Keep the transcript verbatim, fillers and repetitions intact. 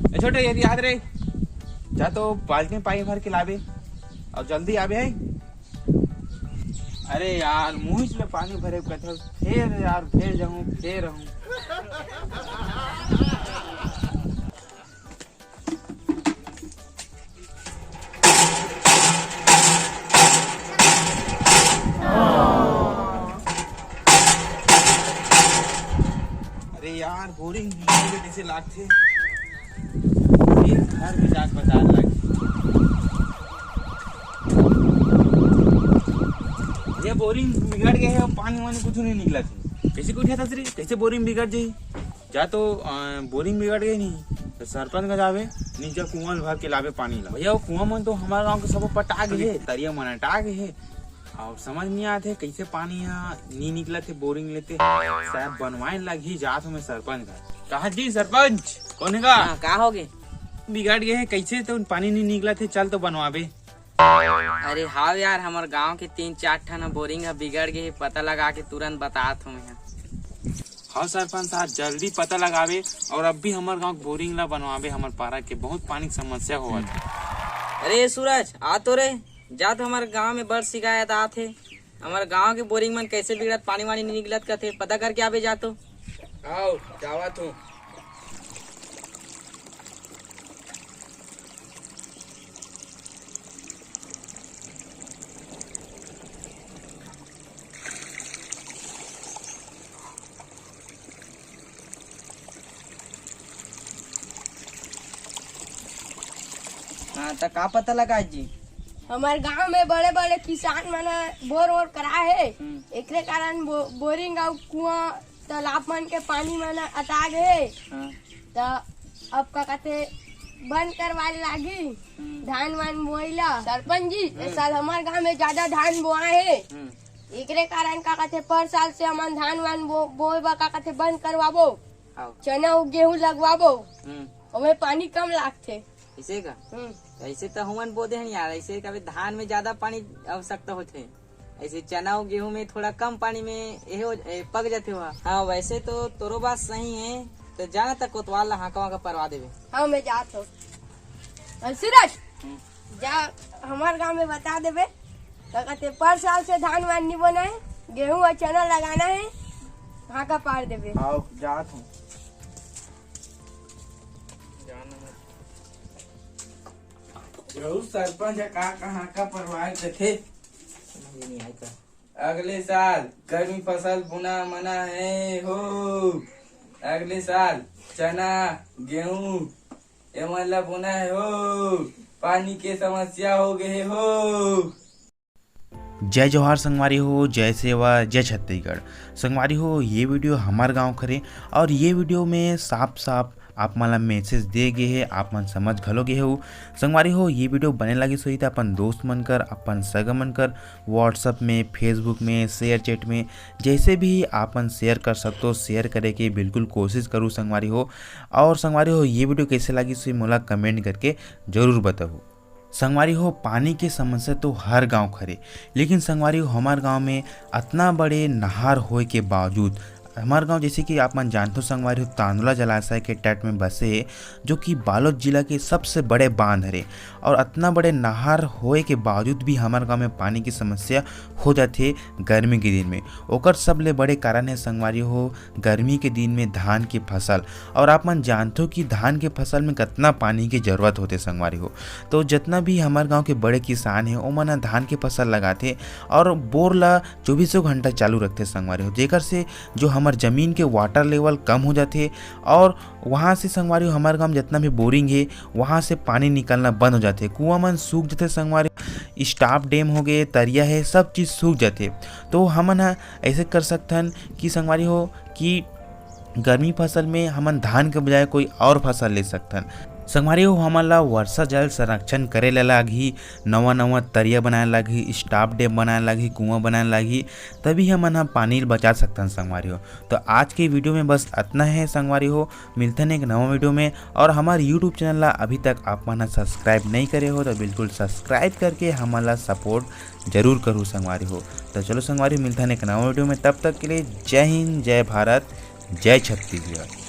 ए छोटे, ये याद रे, जा तो बाल्टी में पानी भर के लाबे और जल्दी आबे है। अरे यार, मुँह ले पानी भरे कथे, फेर यार, फेर जाऊँ, फेर रहूँ। अरे यार, बोरिंग बिजली के कैसे लागथे? ये घर में जाके बता लगे। ये बोरिंग बिगड़ गए है, पानी वानी कुछ नहीं निकला थे। कैसे कुछ था रे? कैसे बोरिंग बिगड़ जाई? जा तो, अ, बोरिंग बिगड़ गई नहीं तो सरपंच का जावे, नीचे कुआं भर के लावे पानी ला। भैया, वो कुआं मन तो हमारे गांव के सब पटा गए है, तरिया मन अटा गए है। और समझ नहीं आते कैसे पानी यहाँ नहीं निकला थे बोरिंग लेते। शायद बनवाए लगी, जात हूँ मैं सरपंच का। कहा जी सरपंच, कौन है का? हाँ, का हो गए? बिगड़ गए है, कैसे तो पानी नहीं निकला थे, चल तो बनवाबे। अरे हाव यार, हमर गांव के तीन चार ठन बोरिंग ह बिगड़ गए हे, पता लगा के तुरंत बतात हूँ मैं। हाँ सरपंच साहब, जल्दी पता लगावे और अब भी हमर गांव के बोरिंग ला बनवावे, हमर पारा के बहुत पानी के समस्या होवत हे। अरे सूरज, आ तो रे, जा तो हमर गांव में बड़ शिकायत आत हे, हमर गांव के बोरिंग मन कैसे बिगड़त, पानी वानी नहीं निकलत कथे, पता करके आबे जा तो। आओ, जावत हूँ। हाँ, त का पता लगा जी? हमर गांव में बड़े-बड़े किसान मन ह बोर वोर करा हे, हम्म। एकरे कारण बो-, बोरिंग अउ कुआं, तालाब मन के पानी मन ह अटा गे हे। हाँ। त अब का कथे, बंद करवाए लागी हम्म। धान वान बोई ला। सरपंच जी, हम्म। ए साल हमर गांव में ज्यादा धान बोआ हे, हम्म। एकरे कारण का कथे, पर साल से हमन धान वान बो-, बोए बर का कथे, बंद करवाबो। हाँ। चना अउ गेहूं लगवाबो, हम्म। ओमे पानी कम लागथे। ऐसे का? हम्म। ऐसे तो हमन बो देहन यार, ऐसे कभी धान में ज्यादा पानी आवश्यकता होथे, ऐसे चना अउ गेहूं में थोड़ा कम पानी में एहे हो, ए, पक जाथे हुआ। हाँ, वैसे तो तोरो बात सही है, तो जाना तक कोतवाल ला हाका वाका परवा देवे। हाँ, मैं जात हूँ। अ, सूरज, हम्म। जा हमार गांव में बता देवे, का कहते, पर साल से धान वान नहीं बोना है, गेहूं और चना लगाना है, हाका पार देवे। आओ, जात हूँ। जाना मत। जरूर सरपंच ह का कहाँ का परवार देथे। समझ नहीं आय का। अगले साल गर्मी फसल बुना मना है हो। अगले साल चना, गेहूं, एमन ला बोना है हो। पानी के समस्या हो गए हे हो। जय जोहार संगवारी हो, जय सेवा, जय छत्तीसगढ़। संगवारी हो, ये वीडियो हमार गांव खरे और ये वीडियो में साफ साफ आप मन ला मैसेज दे गे हे, आप मन समझ घलो गे हो। संगवारी हो, ये वीडियो बने लागिस होही त अपन दोस्त मन कर, अपन सगा मन कर, WhatsApp में, Facebook में, शेयर चैट में, जैसे भी आप मन शेयर कर सकते हो, शेयर करे के बिल्कुल कोशिश करू संगवारी हो। और संगवारी हो, ये वीडियो कैसे लागिस होही मोला कमेंट करके जरूर बताओ। संगवारी हो, पानी के समस्या तो हर गांव खरे, लेकिन संगवारी हो, हमार गांव में अतना बड़े नहर होए के बावजूद, हमार गांव, जैसे कि आप मन जानथो संगवारी हो, तांदुला जलाशय के तट में बसे हे, जो कि बालोद जिला के सबसे बड़े बांध हरे, और अतना बड़े नहर होए के बावजूद भी हमार गांव में पानी की समस्या हो जाथे गर्मी के दिन में। ओकर सबले बड़े कारण है संगवारी हो, गर्मी के दिन में धान के फसल, और आप मन जानथो कि धान के फसल में कितना पानी के जरूरत होथे संगवारी हो। तो जितना भी हमार गांव के बड़े किसान हे, ओमन ह धान के फसल लगाथे और बोर ला चौबीसों घंटा चालू रखथे संगवारी हो, जेकर से जो हमर जमीन के वाटर लेवल कम हो जाथे और वहाँ से संगवारी हो, हमार गांव में जितना भी बोरिंग हे, वहाँ से पानी निकलना बंद हो जाथे, कुआं मन सूख जाथे संगवारी, स्टॉप डैम हो गए, तरिया है, सब चीज़ सूख जाथे। तो हमन ह ऐसे कर सकथन कि संगवारी हो कि गर्मी फसल में हमन धान के बजाय कोई और फसल ले सकथन। संगवारी हो, हमन ला वर्षा जल संरक्षण करे ला लागही, नवा नवा तरिया बनाए लागही, स्टॉप डैम बनाए लागही, कुआं बनाए लागही, तभी हमन ह पानी ल बचा सकथन संगवारी हो। तो आज के वीडियो में बस अतना है संगवारी हो, मिलथन एक नवा वीडियो में। और हमार YouTube चैनल ला अभी तक आप मन ह सब्सक्राइब नहीं करे हो तो बिल्कुल सब्सक्राइब करके हमन ला सपोर्ट जरूर करू संगवारी हो। तो चलो संगवारी हो, मिलथन एक नवा वीडियो में, तब तक के लिए जय हिंद, जय भारत, जय छत्तीसगढ़।